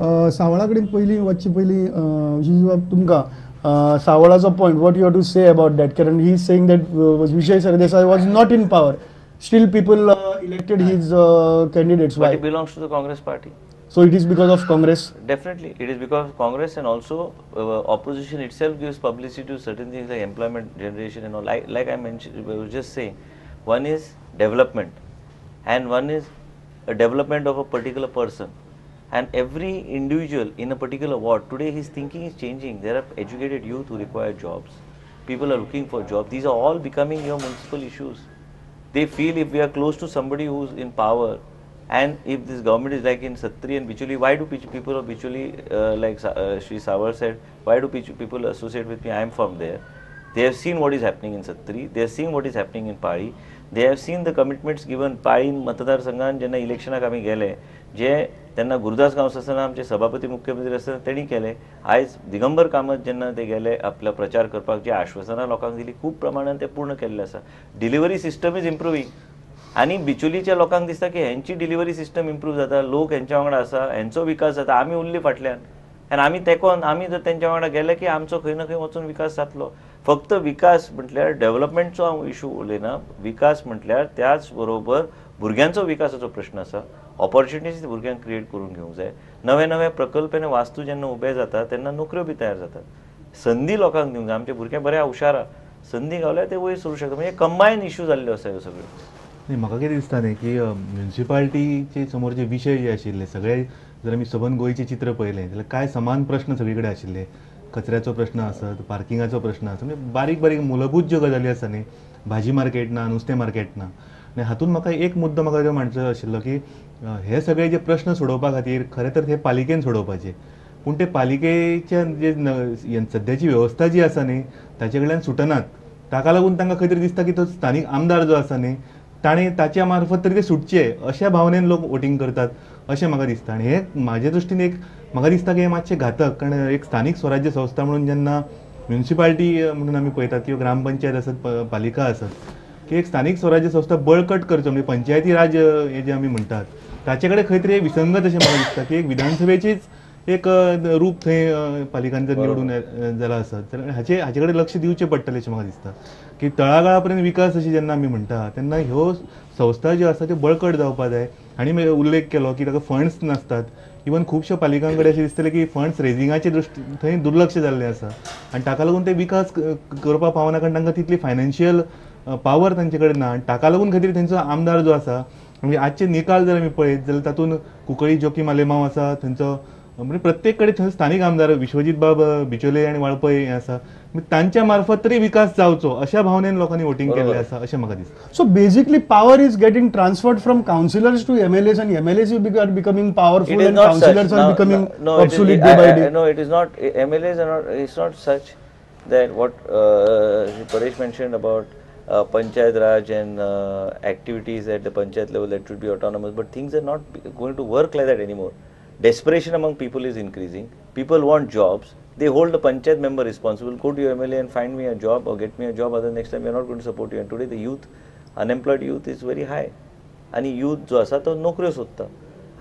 सावळा कडेन पयलीं वचचे पयलीं विश्वजीत तुमकां सावळाचो point, what you have to say about that? कारण he is saying that Vijay Sardesai was not in power, still people elected his candidates. But he belongs to the Congress party. So it is because of Congress? Definitely, it is because of Congress, and also opposition itself gives publicity to certain things like employment generation and all. Like I mentioned, I was just saying, one is development and one is a development of a particular person. And every individual in a particular ward, today his thinking is changing. There are educated youth who require jobs. People are looking for jobs. These are all becoming your municipal issues. They feel if we are close to somebody who's in power, and if this government is like in Sattari and Bicholi, why do people of Bicholi, like Shri Sawal said, why do people associate with me? I am from there. They have seen what is happening in Sattari. They have seen what is happening in Pali. They have seen the commitments given. Pali मतदार संघान जेन्ना इलेक्शनाक आमी गेले, जे तेन्ना गुरुदास गांवस आसतना आमचे सभापती मुख्यमंत्री आसतना तेणी केले. आयज दिगंबर कामत जेन्ना ते गेले आपलो प्रचार करपाक, जी आश्वासनां लोकांक दिली खूब प्रमाणान ते पूर्ण केल्ले आसा. डिलिव्हरी सिस्टम is improving आनी बिचोलीच्या लोकांक दिसता की हेंची डिलिव्हरी सिस्टम इम्प्रूव जाता, लोक हेंच्या वांगडा आसा, हेंचो विकास जाता, आमी उरली फाटल्यान. आनी आमी तेकोन आमी जर तेंच्या वांगडा गेले की आमचो खंय ना खंय वचून विकास जातलो. फक्त विकास म्हटल्यार डेव्हलपमेंटचो हांव इशू उलयना, विकास म्हटल्यार त्याच बरोबर भुरग्यांचो विकासाचो प्रश्न आसा. ऑपॉर्च्युनिटीज भुरग्यांक क्रिएट करून घेवंक जाय. नवे नवे प्रकल्प आनी वास्तू जेन्ना उबे जाता तेन्ना नोकऱ्यो बी तयार जातात. संदी लोकांक दिवंक जाय. आमचे भुरगे बरे हुशार, संदी गावल्यार ते वयर सरूंक शकता. म्हणजे कंबायन इशू जाल्ल्यो आसा ह्यो सगळ्यो. न्ही, म्हाका कितें दिसता न्ही की म्युनिसिपालिटीचे समोर जे विशय जे आशिल्ले सगळे, जर आमी सबंद गोंयचें चित्र पळयलें जाल्यार कांय समान प्रश्न सगळे कडेन आशिल्ले. कचऱ्याचो प्रश्न आसत, पार्किंगाचो प्रश्न आसत, म्हणजे बारीक बारीक मुलभूत ज्यो गजाली आसा न्ही, भाजी मार्केट ना, नुस्तें मार्केट ना. आनी हातूंत म्हाका एक मुद्दो म्हाका जो म्हणचो आशिल्लो की हे सगळे जे प्रश्न सोडोवपा खातीर खरें तर हे पालिकेन सोडोवपाचे, पूण ते पालिकेच्या जे सद्याची वेवस्था जी आसा न्ही ताचे कडल्यान सुटनात. ताका लागून तांकां खंय तरी दिसता की तो स्थानीक आमदार जो आसा न्ही ताणें ताच्या मार्फत तरी ते सुटचे अशा भावनेन लोक वोटींग करतात अशें म्हाका दिसता. आनी हे म्हाजे दृश्टीन एक म्हाका दिसता की हें मातशें घातक, कारण एक स्थानीक स्वराज्य संस्था म्हणून जेन्ना म्युनिसिपालिटी म्हणून आमी पळयतात किंवा ग्रामपंचायत आसत, पालिका आसत, की एक स्थानीक स्वराज्य संस्था बळकट करचो म्हणजे पंचायती राज हे जे आमी म्हणटात ताचे कडेन खंय तरी विसंगत अशें म्हाका दिसता की एक विधानसभेचीच एक रूप थंय पालिकांनी जर निवडून जाला आसत जाल्यार हाचे कडेन लक्ष दिवचें पडटलें अशें म्हाका दिसता की तळागाळा पर्यंत विकास अशें जेन्ना आमी म्हणटा तेन्ना ह्यो संस्था ज्यो आसा त्यो बळकट जावपाक जाय. आनी उल्लेख केलो की ताका फंड्स नासतात, इवन खुबश्या पालिकां कडेन अशें दिसतलें की फंड्स रेजिंगाचे दृश्टी थंय दुर्लक्ष जाल्लें आसा आनी ताका लागून ते विकास करपाक पावना, कारण तांकां तितली फायनान्शियल पावर तांचे कडेन ना. आनी ताका लागून खंय तरी तेंचो आमदार जो आसा, म्हणजे आजचे निकाल जर आमी पळयत जाल्यार तातूंत कुंकळी जोकीम आलेमांव आसा, थंयचो म्हणजे प्रत्येक कडेन थंय स्थानीक आमदार विश्वजीत बाब बिचोले आनी वाळपय हे आसा, तांच्या मार्फत तरी विकास जावचो अशा भावनेन लोकांनी वोटींग केल्लें आसा अशें म्हाका दिसता. So basically power is getting transferred from councillors to MLAs and MLAs are becoming powerful and councillors are becoming obsolete day by day. No, it is not. MLAs are not. It's not such that what Paresh mentioned about Panchayat Raj and activities at the Panchayat level that should be autonomous, but things are not going to work like that anymore. Desperation among people is increasing. People want jobs. They hold the Panchayat member responsible. Go to your MLA and find me a job or get me a job, otherwise next time we are not going to support you. And today the youth, unemployed youth is very high. आनी youth जो आसा तो नोकऱ्यो सोदता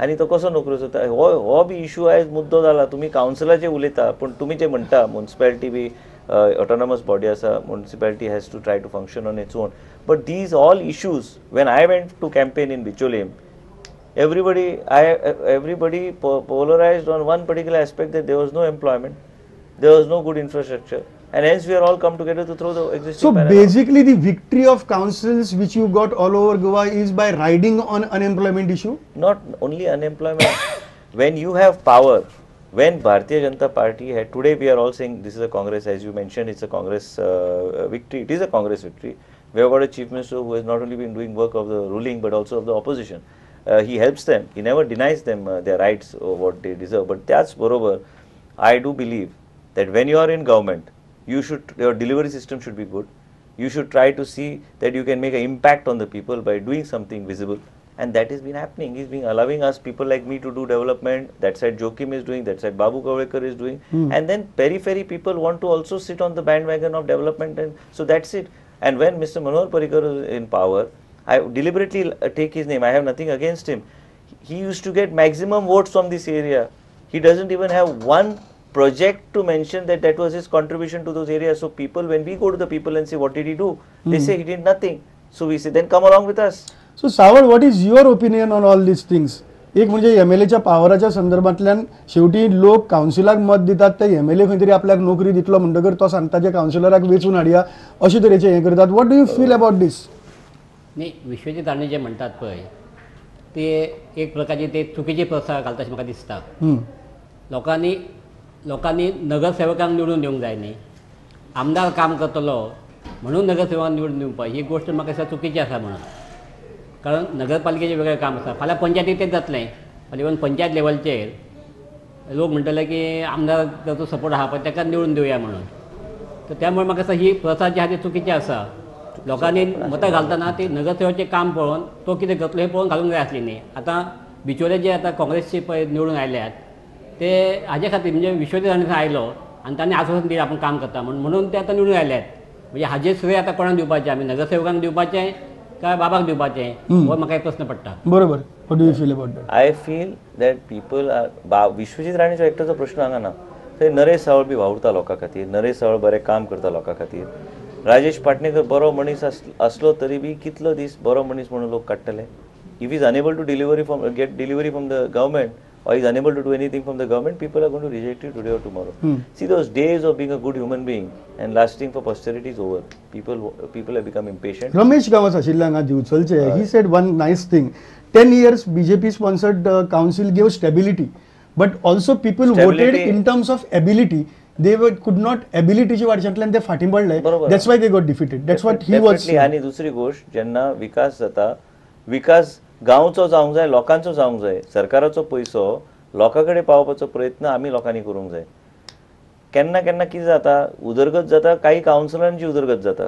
आनी तो कसो नोकऱ्यो सोदता हो हो बी इशू आयज मुद्दो जाला. तुमी कावन्सिलाचेर उलयता पूण तुमी जे म्हणटा म्युनिसिपालिटी बी ऑटोनॉमस बॉडी आसा, municipality has to try to function on its own. But these all issues when I went to campaign in Bicholim, everybody polarized on one particular aspect, that there was no employment, there was no good infrastructure, and hence we are all come together to throw the existing. So basically the victory of councils which you got all over Goa is by riding on unemployment issue? Not only unemployment. When you have power, when Bharatiya Janata Party had, today we are all saying this is a Congress, as you mentioned, it's a Congress victory. It is a Congress victory. We have got a chief minister who has not only been doing work of the ruling but also of the opposition. He helps them, he never denies them their rights or what they deserve. But that's moreover, I do believe that when you are in government, you should, your delivery system should be good. You should try to see that you can make an impact on the people by doing something visible, and that has been happening. He's been allowing us, people like me, to do development. That side Joaquim is doing, that side Babu Kavlekar is doing, and then periphery people want to also sit on the bandwagon of development, and so that's it. And when Mr. Manohar Parrikar was in power, I deliberately take his name, I have nothing against him. He used to get maximum votes from this area. He doesn't even have one project to mention that that was his contribution to those areas. So people, when we go to the people and say what did he do, they say he did nothing. So we say then come along with us. So Saval, what is your opinion on all these things? एक म्हणजे M L एच्या पावराच्या संदर्भांतल्यान शेवटी लोक कावन्सिलाक मत दितात, ते M L A खंय तरी आपल्याक नोकरी दितलो म्हणटकर तो सांगता जे कावन्सिलराक वेंचून हाडया अशे तरेचें हें करतात. What do you feel about this? न्ही, विश्वजीत राणे जे म्हणटात पळय ते एक प्रकारची ते चुकीची प्रथा घालता अशें म्हाका दिसता. लोकांनी लोकांनी नगरसेवकांक निवडून दिवंक जाय न्ही, आमदार काम करतलो म्हणून नगरसेवकांक निवडून दिवपाक ही गोश्ट म्हाका दिसता चुकीची आसा म्हणून. कारण नगरपालिकेचें वेगळें काम आसा, फाल्यां पंचायतीक तेंच जातलें. फाल्यां इवन पंचायत लेवलचेर लोक म्हणटले की आमदार ताचो सपोर्ट आहा पळय ताका निवडून दिवया म्हणून. तर त्यामुळे म्हाका दिसता ही प्रथा जी आहा ती चुकीची आसा. लोकांनी मतां घालतना ती नगरसेवकाचें काम पळोवन तो कितें करतलो हें पळोवन घालूंक जाय आसली न्ही. आतां बिचोले जे आतां काँग्रेसचे पळय निवडून आयल्यात ते हाजे खातीर म्हणजे विश्वजीत राणे आयलो आनी तांणी आश्वासन दिलें आपूण काम करता म्हणून, म्हणून ते आतां निवडून आयल्यात. म्हणजे हाजें श्रेय आतां कोणाक दिवपाचें, आमी नगरसेवकांक दिवपाचें काय बाबाक दिवपाचें, हो म्हाका एक प्रस्न पडटा. बरोबर. What do you feel about that? I feel that people are Vishwajit राणेचो एकट्याचो प्रश्न हांगा ना. थंय नरेश सावळ बी वावुरता लोकां खातीर, नरेश सावळ बरें काम करता लोकां खातीर, राजेश पाटणेकर बरो मनीस आसलो तरी बी कितलो दीस बरो मनीस म्हणून लोक काडटले. If is unable to delivery from get delivery from the government or is unable to do anything from the government, people are going to reject you today or tomorrow. See, those days of being a good human being and lasting for posterity is over. People have become impatient. Ramesh Gawas ashille hanga Divchalche, he said one nice thing. 10 years BJP sponsored council gave stability, but also people voted in terms of ability. They were could not ability ची वाटच्यांतल्यान ते फाटीं पडले. That's why they got defeated. That's what he was saying. आनी दुसरी गोष्ट, जेन्ना विकास जाता, विकास गांवचो जावंक जाय, लोकांचो जावंक जाय. सरकाराचो पयसो लोकां कडेन पावोवपाचो प्रयत्न आमी लोकांनी करूंक जाय. केन्ना केन्ना कितें जाता, उदरगत जाता, काही कावन्सिलरांची उदरगत जाता,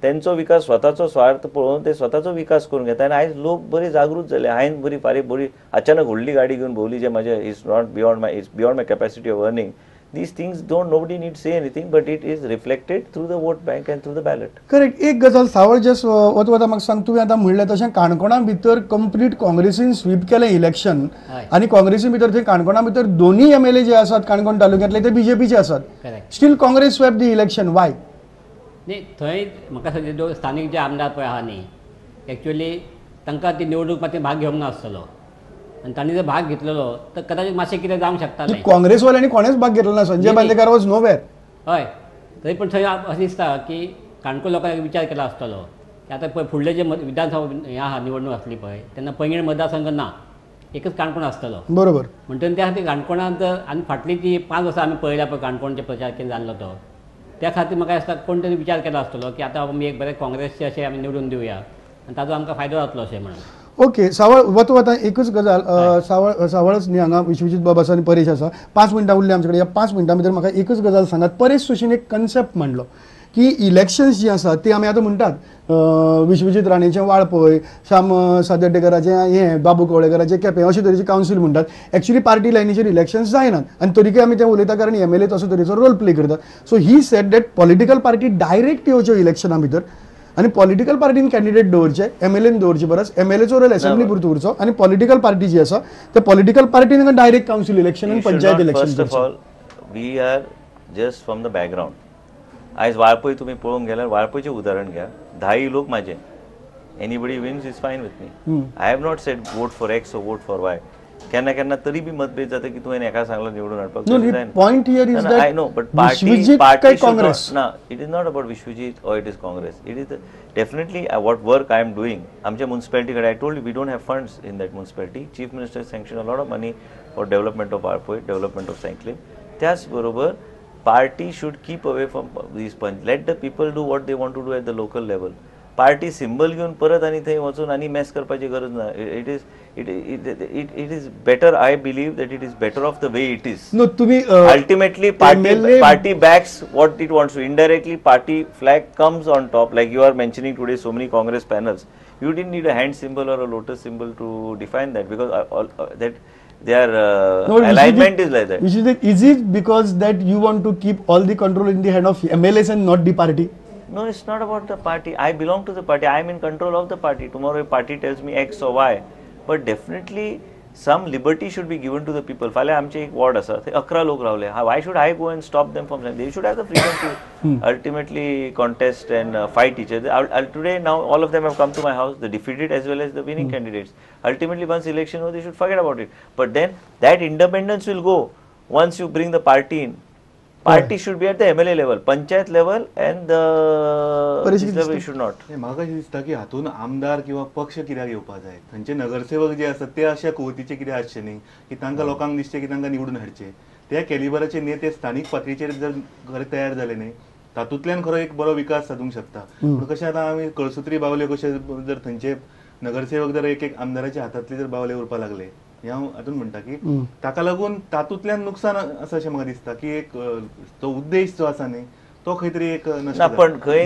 तेंचो विकास स्वताचो स्वार्थ पळोवन ते स्वताचो विकास करून घेता. आनी आयज लोक बरे जागृत जाले. हांवें बरी फारीक बरी अचानक व्हडली गाडी घेवन भोंवली, जे म्हाजे is not beyond my, is beyond my capacity of earning. These things don't, nobody need say anything, but it is reflected through the vote bank and through the ballot. Correct. एक गजाल सावळ, जस्ट वता वता म्हाका सांग, तुवें आतां म्हणलें तशें काणकोणा भितर कंप्लीट काँग्रेसीन स्वीप केलें इलेक्शन, आनी काँग्रेसी भितर थंय काणकोणा भितर दोनूय एम एल ए जे आसात काणकोण तालुक्यांतले ते बीजेपीचे आसात. Still Congress swept the election. Why? न्ही, थंय म्हाका दिसता स्थानीक जे आमदार पळय आहा न्ही, एक्चुअली तांकां ती निवडणूक मातशी भाग घेवंक नासतलो, आनी तांणी जर भाग घेतलेलो तर कदाचित मातशें कितें जावंक शकतालें. काँग्रेसवाल्यांनी कोणेच भाग घेतलो ना. Sanjay Bandekar was nowhere. हय, तरी पण थंय अशें दिसता की काणकोण लोकांनी विचार केला आसतलो की आतां पळय फुडले जे विधानसभा हें आहा निवडणूक आसली पळय तेन्ना पैंगीण मतदारसंघ ना, एकच काणकोण आसतलो. बरोबर. म्हणटकीर त्या खातीर काणकोणांत आनी फाटली ती 5 वर्सां आमी पळयल्या पळय काणकोणचे प्रचार कितें जाल्लो तो, त्या खातीर म्हाका दिसता कोण तरी विचार केला आसतलो की आतां आमी एक बरें काँग्रेसचे अशें आमी निवडून दिवया आनी ताजो आमकां फायदो जातलो अशें म्हणून. ओके सावळ, वता वता एकूच गजाल, सावळ सावळच न्ही हांगा विश्वजीत बाब आसा आनी परेश आसा. 5 मिनटां उरली आमचे कडेन. ह्या 5 मिनटां भितर म्हाका एकूच गजाल सांगात. परेश सुशीन एक कन्सेप्ट मांडलो की इलेक्शन्स जी आसात ती आमी आतां म्हणटात विश्वजीत राणेचें वाळपय, श्याम सादर्डेकराचें हें, बाबू कवळेकराचें केपें, अशे तरेची कावन्सील म्हणटात. एक्चुअली पार्टी लायनीचेर इलेक्शन्स जायनात आनी तरीकय आमी तें उलयता कारण एम एल ए तसो तरेचो रोल प्ले करता. So he said that political party direct येवच्यो इलेक्शना भितर आनी पॉलिटिकल पार्टीन कॅन्डिडेट दवरचे, एम एल एन दवरचे परस एम एल एचो रोल असेंब्ली पुरतो उरचो आनी पॉलिटिकल पार्टी जी आसा त्या पॉलिटिकल पार्टीन डायरेक्ट कावन्सील इलेक्शन आनी panchayat election. First of all we are just from the background. आयज वाळपय तुमी पळोवंक गेल्यार वाळपयचें उदाहरण घ्या, 10 लोक म्हाजे, anybody wins is fine with me. I have not said vote for X or vote for Y. केन्ना केन्ना तरी बी मतभेद जाता की तुवें एका सांगलो निवडून हाडपाक. Point here is that I know, but party party Congress ना, it is not about Vishwajit or it is Congress. It is definitely what work I am doing. आमच्या मुन्सिपालिटी कडेन I told we don't have funds in that municipality. Chief minister sanction a lot of money for development of Valpoi, development of Sanquelim. त्याच बरोबर party should keep away from these punch. Let the people do what they want to do at the local level. Party symbol घेवन परत आनी थंय वचून आनी mass करपाची गरज ना. It is it it it is better, I believe that it is better off the way it is. No, तुमी ultimately party party backs what it wants to. Indirectly party flag comes on top. Like you are mentioning today so many Congress panels, you didn't need a hand symbol or a lotus symbol to define that, because that their alignment is like that. Vishwajit, is it because that you want to keep all the control in the hand of MLAs and not the party? No, it's not about the party. I belong to the party. I am in control of the party. Tomorrow if party tells me X or Y, but definitely Some liberty should be given to the people. फाल्यां आमचे एक ward आसा, थंय 11 लोक रावले. Why should I go and stop them from? They should have the freedom to ultimately contest and fight each other. Today now all of them have come to my house, the defeated as well as the winning candidates. Ultimately once election over, they should forget about it. But then that independence will go once you bring the party in. Party should be at the MLA level, panchayat level, and the this level should not. म्हाका अशें दिसता की हातून आमदार किंवा पक्ष कित्याक येवपा जाय, थंयचे नगरसेवक जे आसात ते अशा कुवतीचे कितें आसचे न्ही की तांकां लोकांक दिसचें की तांकां निवडून हाडचे. त्या कॅलिबराचे नेते स्थानीक पातळीचेर जर खरें तयार जाले न्ही, तातूंतल्यान खरो एक बरो विकास सादूंक शकता. पूण कशें आतां आमी कळसुत्री बावल्यो कशे जर थंयचे नगरसेवक जर एक एक आमदाराच्या हातांतले जर बावले उरपाक लागले, हें हांव हातून म्हणटा की ताका लागून तातूंतल्यान नुकसान आसा अशें म्हाका दिसता की एक तो उद्देश जो आसा न्ही तो खंय तरी एक ना. पण खंय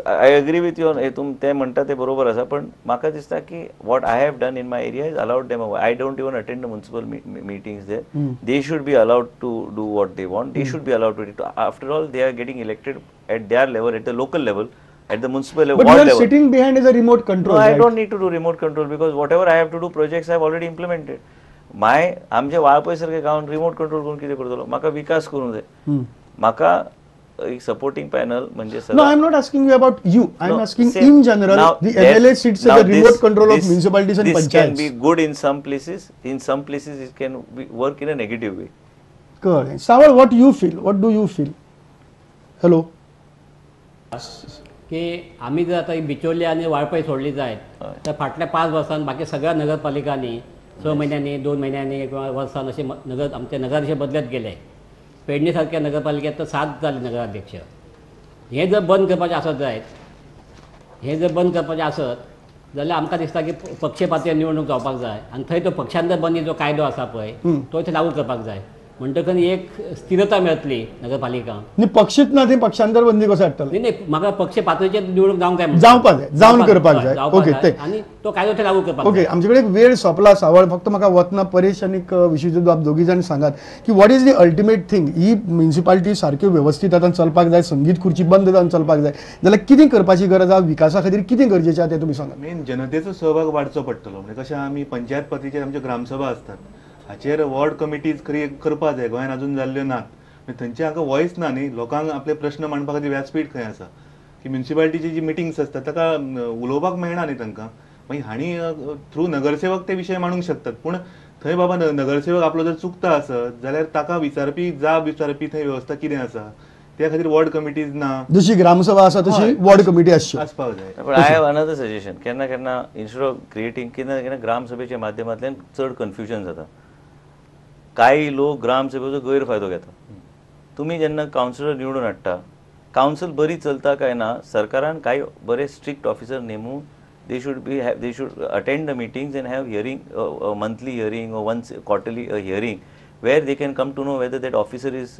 I agree with you, तुम ते म्हणटा ते बरोबर आसा, पण म्हाका दिसता की what I have done in my area is allowed them. I don't even attend the municipal meetings there. They should be allowed to do what they want. They should be allowed to. After all they are getting elected at their level, at the local level, at the municipal level. But you are level. Sitting behind is a remote control. No, right? I don't need to do remote control because whatever I have to do, projects I have already implemented. My आमचे वाळपय सारखे गांवान remote control करून कितें करतलो? म्हाका विकास करूंक जाय, म्हाका एक सपोर्टिंग पॅनल म्हणजे. No, I am not asking you about you. I am asking in general. The MLA sits at the remote control of municipalities and panchayats. This can be good in some places, in some places it can work in a negative way. कळ्ळें. Saval, what you feel? What do you feel? Hello. की आमी जर आतां बिचोली आनी वाळपय सोडली जायत तर फाटल्या 5 वर्सांत बाकी सगळ्या नगरपालिकांनी 6 म्हयन्यांनी 2 म्हयन्यांनी किंवा वर्सान अशे नगर आमचे नगराध्यक्ष बदलत गेले. पेडणे सारक्या नगरपालिकेत तर 7 जाले नगराध्यक्ष. हें जर बंद करपाचें आसत जायत, हें जर बंद करपाचें आसत जाल्यार आमकां दिसता की पक्षपाती निवडणूक जावपाक जाय आनी थंय तो पक्षांतर बंदी जो कायदो आसा पळय तो थंय लागू करपाक जाय. म्हणटकच एक स्थिरता मेळटली नगरपालिका. न्ही पक्षीच ना ती पक्षांतर बंदी कसो हाडटले? न्ही न्ही, म्हाका पक्ष पातळीचेर निवडणूक जावंक जाय, जावपाक जाय, जावन करपाक जाय. ओके, ते आनी तो कायदो थंय लागू करपाक. ओके, आमचे कडेन वेळ सोंपला सावळ. फक्त म्हाका वतना परेश आनी विश्वजीत बाब दोगी जाण सांगात की what is the ultimate thing. He municipality सारक्यो व्यवस्थीत आतां चलपाक जाय, संगीत खुर्ची बंद जावन चलपाक जाय जाल्यार कितें करपाची गरज आसा, विकासा खातीर कितें गरजेचें आसा तें तुमी सांगात. मेन जनतेचो सहभाग वाडचो पडटलो. म्हणजे कशें आमी पंचायत पातळीचेर आमच्यो ग्रामसभा आसतात, हाचेर वॉर्ड कमिटीज खरी करपा जाय. गोंयांत अजून जाल्ल्यो नात, थंयचे हांकां वॉयस ना न्ही, लोकांक आपले प्रश्न मांडपा खातीर व्यासपीठ खंय आसा की म्युनिसिपालिटीची जी मिटिंग्स आसतात ताका उलोवपाक मेळना न्ही तांकां. मागीर हांणी थ्रू नगरसेवक ते विशय मांडूंक शकतात, पूण थंय बाबा नगरसेवक आपलो जर चुकता आसत जाल्यार ताका विचारपी, जाब विचारपी थंय वेवस्था कितें आसा, त्या खातीर वॉर्ड कमिटीज ना. जशी ग्रामसभा आसा तशी वॉर्ड कमिटी आसची आसपाक जाय. पण I have another suggestion. केन्ना केन्ना इन्स्टेड ऑफ क्रिएटींग, केन्ना केन्ना ग्रामसभेच्या माध्यमांतल्यान चड कन्फ्युजन जाता. काही लोक ग्रामसभेचो गैरफायदो घेता. तुमी जेन्ना कावन्सिलर निवडून हाडटा, कावन्सिल बरी चलता काय ना, सरकारान कांय बरे स्ट्रिक्ट ऑफिसर नेमून they should attend the meetings and have hearing, monthly hearing or once quarterly hearing where they can come to know whether that officer is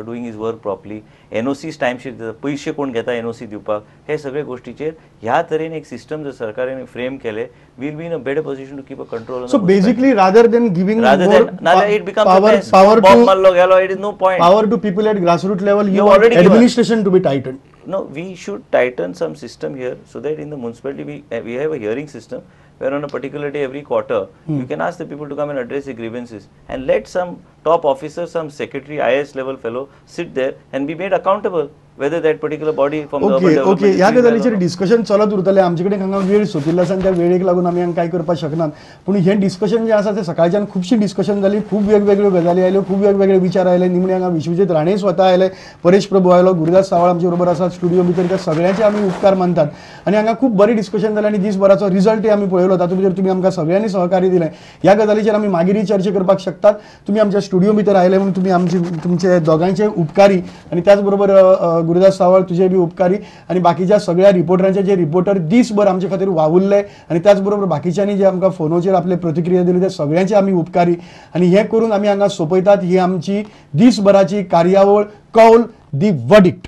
doing his work properly. NOC's time sheet, पयशे कोण घेता NOC दिवपाक, हे सगळे गोष्टीचेर ह्या तरेन एक system जर सरकारान फ्रेम केले, we'll be in a better position to keep a control on. So basically rather than giving more it becomes power to, it is no point. Power to people at grassroots level, you want administration to be tightened. No, we should tighten some system here so that in the municipality we have a hearing system where on a particular day every quarter you can ask the people to come and address the grievances and let some top officer, some secretary, IAS level fellow sit there and be made accountable whether that particular body from the urban development. Okay, ह्या गजालीचेर discussion चलत उरतलें. आमचे कडेन हांगा वेळ सोंपिल्लो आसा आनी त्या वेळेक लागून आमी हांगा कांय करपाक शकनात. पूण हें डिस्कशन जें आसा तें सकाळच्यान खुबशीं डिस्कशन जाली, खूब वेगवेगळ्यो गजाली आयल्यो, खूब वेगवेगळे विचार आयले. निमणे हांगा विश्वजीत राणे स्वता आयले, परेश प्रभू आयलो, गुरुदास सावळ आमचे बरोबर आसा स्टुडियो भितर. त्या सगळ्यांचे आमी उपकार मानतात आनी हांगा खूब बरें डिस्कशन जालें आनी दीसभराचो रिजल्टय आमी पळयलो. तातूंत भितर तुमी आमकां सगळ्यांनी सहकार्य दिलें. ह्या गजालीचेर आमी मागीरय चर्चा करपाक शकतात. तुमी आमच्या स्टुडियो भितर आयले म्हणून तुमी आमचे तुमचे दोगांयचे उपकारी आनी त्याच बरोबर गुरुदास सावळ तुजे बी उपकारी आनी बाकीच्या सगळ्या रिपोर्टरांचे जे रिपोर्टर दीसभर आमचे खातीर वावुरले आनी त्याच बरोबर बाकीच्यांनी जे आमकां फोनाचेर आपले प्रतिक्रिया दिली ते सगळ्यांचे आमी उपकारी. आनी हें करून आमी हांगा सोंपयतात ही आमची दीसभराची कार्यावळ कौल दी वर्डिक्ट.